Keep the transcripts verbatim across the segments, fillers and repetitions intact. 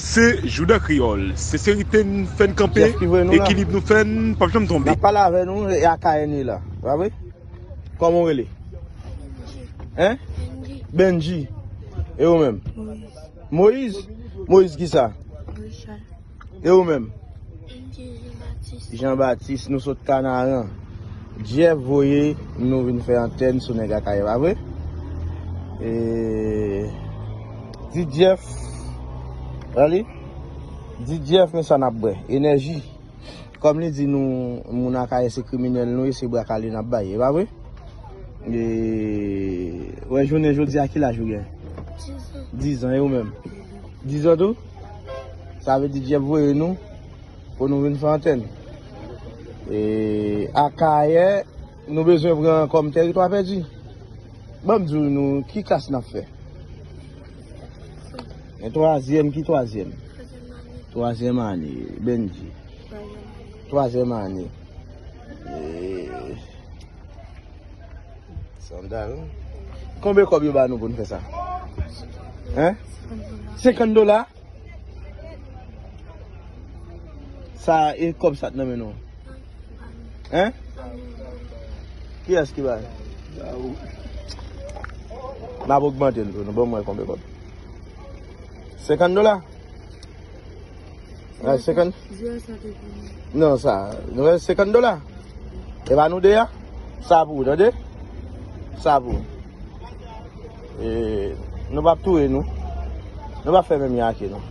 Se Jouda Kreyòl, senserite n fè n kanpe, ekilib nou fè n p ap janm tonbe. N ap pale avè nou, e Akayè nou ye la, pa vre? Kòman w rele? Hein? Benji. E ou menm? Moyiz. Moyiz kisa? E ou menm? Jean Baptiste, nou sot Kanaran. Jeff voye nou vin fè antèn sou nèg Akayè, pa vre? E, di Jeff, rale? Di Jeff, men sa n ap bwè. Enèji. Kòm li di nou, moun Akayè se kriminèl nou ye, se bra kale n ap bay, e pa vre? E, wè, jounen jodi a, ki laj ou gen? Dizan. Dizan, e ou menm? Dizan tou? Sa vle di Jeff voye nou pou nou vin fè antèn. E, Akayè, nou bezwen pran kòm tèritwa pèdi. Ban m di nou, ki klas n ap fè? Gen twazyèm, ki twazyèm? Twazyèm ane, Benji. Twazyèm ane. E, sandal. Konbyen kòb yo ba nou pou n fè sa? Hein? Senkant dola? Sa, e kòb sa t nan men nou? Hein? Kiyès ki bay? M ap ogmante l pou nou, ban m wè konbyen kòb. Senkant dola? Ay, senkant? Non, sa, nou wè senkant dola. E pa nou de a? Sa pou ou, tande? Sa pou ou. E, nou p ap touye nou. Nou p ap fè menm jan ak yo, non.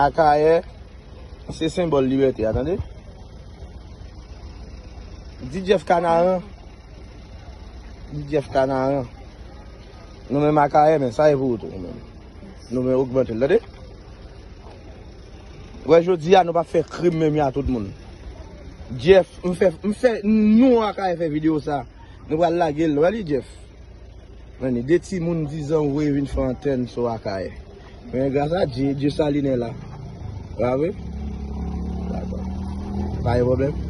Akayè, se senbòl libète a, tande? Di Jeff Kanaran. Di Jeff Kanaran. Nou menm Akayè, men sa e pou ou tou, nou menm. Nou menm ogmante l, tande? Wè, jodi a, nou p ap fè krim menm jan ak tout moun. Jeff, m fè, m fè, nou Akayè fè videyo sa. Nou pral lage l, wè li, Jeff. Men de timoun dizan voye vin fè antèn sou Akayè. Men gras a Dye, Dye Salinè la. Pa vre? Dakò. Pa gen pwoblèm.